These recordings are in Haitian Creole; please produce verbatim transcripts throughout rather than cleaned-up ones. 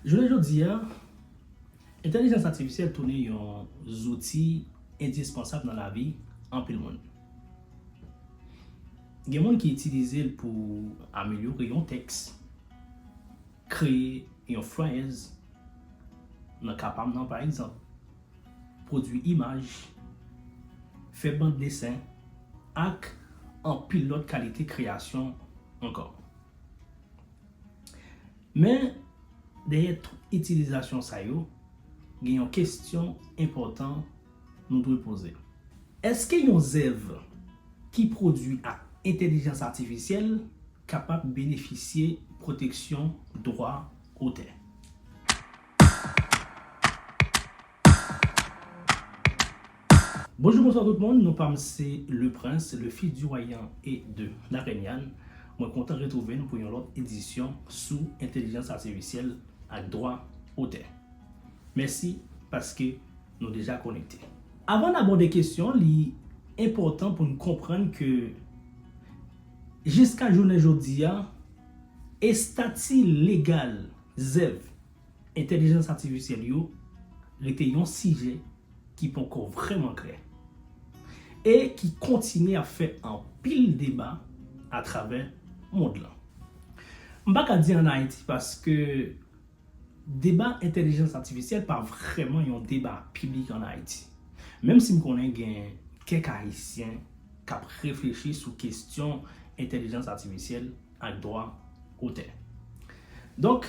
Jounen jodi a, entèlijans atifisyèl tounen yon zouti endispansab nan lavi anpil moun. Gen moun ki itilize l pou amelyore yon tèks, kreye yon flyers, nan ka pa m nan, pa egzanp, pwodui imaj, fè bann desen, ak anpil lòt kalite kreyasyon ankò. Men, dèyè tout itilizasyon sa yo, gen yon kesyon enpòtan nou dwe poze. Èske yon zèv ki pwodui ak entèlijans atifisyèl kapab benefisye pwoteksyon dwa otè? Bonjou, bonswa tout moun, non pa m se Le Prince, le fils du royaume et de la Reine Anne. Mwen kontan retwouve n pou yon lòt edisyon sou entèlijans atifisyèl ak dwa otè. Mèsi paske nou deja konekte. Avan n abòde kesyon, li enpòtan pou n konprann ke jiska jounen jodi a, estati legal zèv entèlijans atifisyèl yo rete yon sijè ki poko vrèman klè e ki kontinye ap fè anpil deba atravè mond lan. M pa ka di ann Ayiti paske deba entèlijans atifisyèl pa vrèman yon deba piblik ann Ayiti. Menm si m konnen gen kèk Ayisyen k ap reflechi sou kesyon entèlijans atifisyèl ak dwa otè. Donk,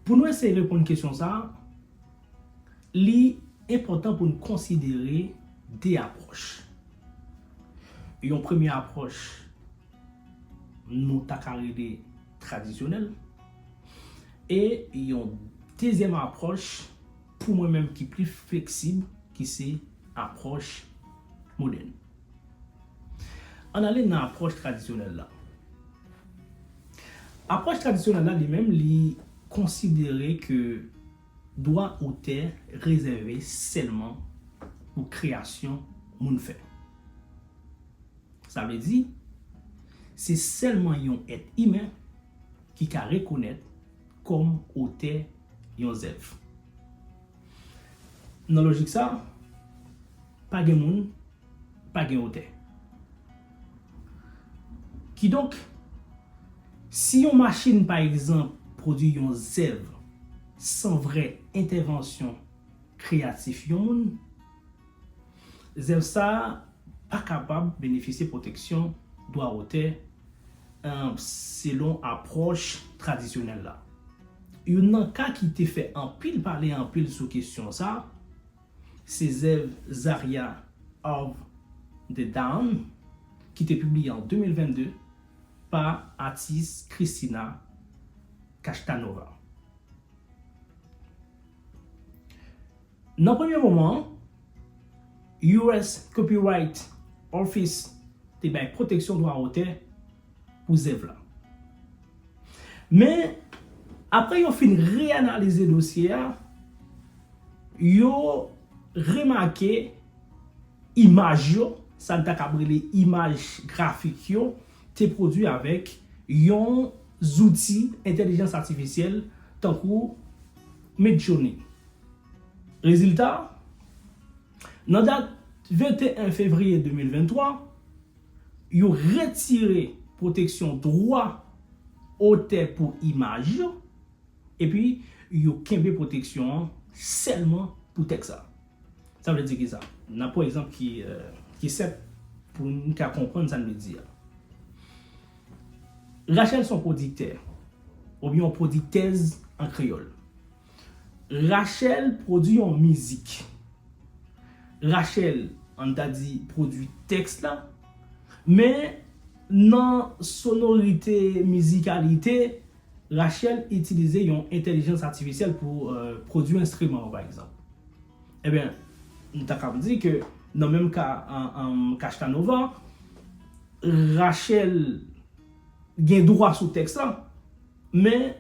pou nou eseye reponn kesyon sa a, li enpòtan pou n konsidere de apwòch. Yon premye apwòch, nou ta ka rele tradisyonèl, e yon dezyèm apwòch, pou mwen menm, ki pli fleksib, ki se apwòch modèn. Ann ale nan apwòch tradisyonèl la. Apwòch tradisyonèl la, li menm, li konsidere ke dwa otè rezève sèlman pou kreyasyon moun fè. Sa vle di, se sèlman yon èt imen ki ka rekonèt kòm otè yon zèv. Nan lojik sa, pa gen moun, pa gen otè. Kidonk, si yon machin, pa egzanp, pwodui yon zèv san vrè entèvansyon kreyatif yon moun, zèv sa a pa kapab benefisye pwoteksyon dwa otè, eh, selon apwòch tradisyonèl la. Youn nan ka ki te fè anpil pale anpil sou kesyon sa a, se zèv Zarya of the Dawn, ki te pibliye an de mil vennde pa atis Christina Kashtanova. Nan premye moman an, U S Copyright Office te bay pwoteksyon dwa otè pou zèv la. Men, apre yo fin reanalize dosye a, yo remake imaj yo, sa n ta kab rele imaj grafik yo, te pwodui avèk yon zouti entèlijans atifisyèl tankou Midjourney. Rezilta, nan dat venteyen fevriye de mil venntwa, yo retire pwoteksyon dwa otè pou imaj yo, epi yo kenbe pwoteksyon an sèlman pou tèks la. Sa vle di ki sa? N ap pran egzanp ki, eh, ki senp pou n ka konprann sa n vle di a. Rachel se yon pwodiktè, oubyen yon pwodiktèz an kreyòl. Rachel pwodui yon mizik. Rachel, ann ta di, pwodui tèks la, men nan sonorite, mizikalite, Rachel itilize yon entèlijans atifisyèl pou, eh, pwodui enstriman an, pa egzanp. Ebyen, n ta kab di ke nan menm ka, an, an, Kashtanova, Rachel gen dwa sou tèks la, men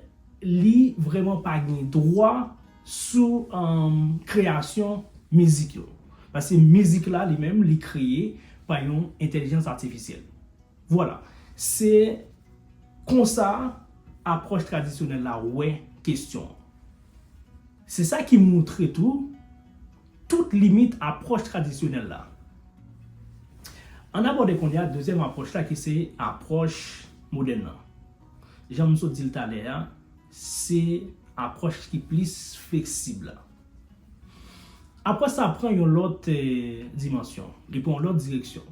li vrèman pa gen dwa sou, eh, kreyasyon mizik yo. Paske mizik la, li menm, li kreye pa yon entèlijans atifisyèl. Vwala. Se konsa apwòch tradisyonèl la wè kesyon an. Se sa ki moutre tou tout limit apwòch tradisyonèl la. Ann abòde kounye a dezyèm apwòch la ki se apwòch modèn nan. Jan m sot di l talè a, se apwòch ki plis fleksib la. Apwòch sa pran yon lòt eh, dimansyon, li pran yon lòt direksyon.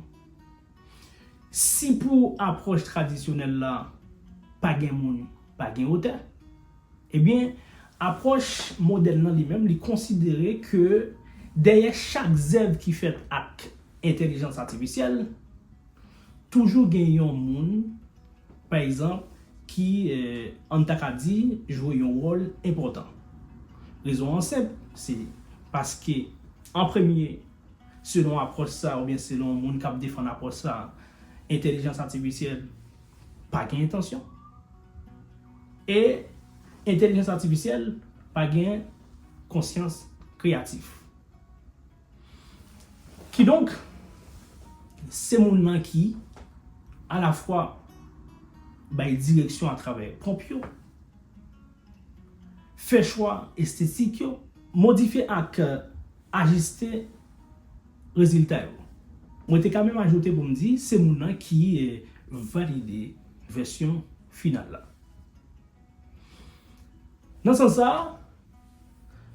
Si pou apwòch tradisyonèl la, pa gen moun, pa gen otè, ebyen, apwòch modèn nan li menm, li konsidere ke dèyè chak zèv ki fèt ak entèlijans atifisyèl, toujou gen yon moun, pa egzanp, ki, eh, ann ta ka di, jwe yon wòl enpòtan. Rezon an senp, se paske, an premye, selon apwòch sa, oubyen selon moun k ap defann apwòch sa, entèlijans atifisyèl pa gen entansyon. E entèlijans atifisyèl pa gen konsyans kreyatif. Kidonk, se moun nan ki alafwa bay direksyon atravè pwonp yo, fè chwa estetik yo, modifye ak ajiste rezilta yo. Mwen te ka menm ajoute pou m di se moun nan ki eh, valide vèsyon final la. Nan sans sa,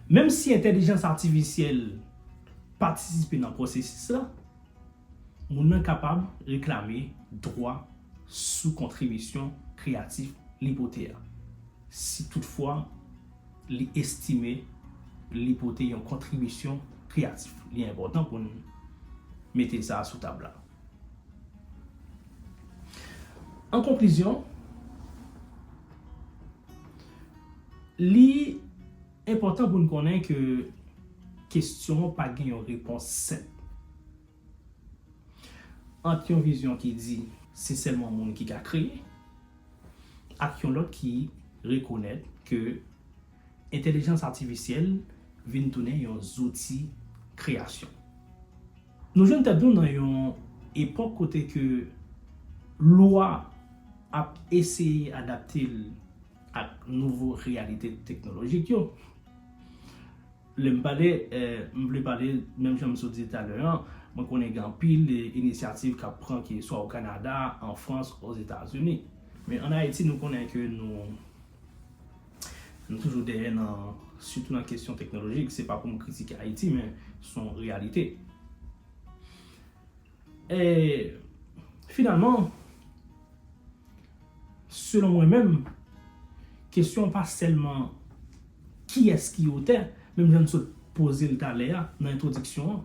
menm si entèlijans atifisyèl patisipe nan pwosesis la, moun nan kapab reklame dwa sou kontribisyon kreyatif li pote a, si toutfwa li estime li pote yon kontribisyon kreyatif. Li enpòtan pou n mete sa sou tab la. An konklizyon, li enpòtan pou n konnen ke kesyon an pa gen yon repons senp ant yon vizyon ki di se sèlman moun ki ka kreye, ak yon lòt ki rekonèt ke entèlijans atifisyèl vin tounen yon zouti kreyasyon. Nou jwenn tèt nou nan yon epòk kote ke lwa ap eseye adapte l ak nouvo reyalite teknolojik yo. Lè m pale, eh, m vle pale, menm jan m sot di talè an, mwen konnen gen anpil eh, inisyativ k ap pran, ke swa o Kanada, an Frans, Ozetazini. Men ann Ayiti, nou konnen ke nou, nou toujou dèyè nan, sitou nan kesyon teknolojik. Se pa pou m kritike Ayiti, men se yon reyalite. E finalman, selon mwen menm, kesyon an pa sèlman kiyès ki otè, menm jan n sot poze l talè a nan entwodiksyon an,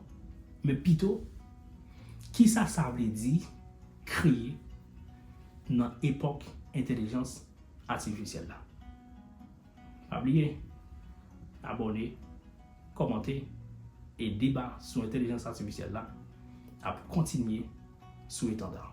men pito, kisa sa vle di kreye nan epòk entèlijans atifisyèl la? Pa bliye, abòne, kòmante, e deba sou entèlijans atifisyèl la ap kontinye sou etanda.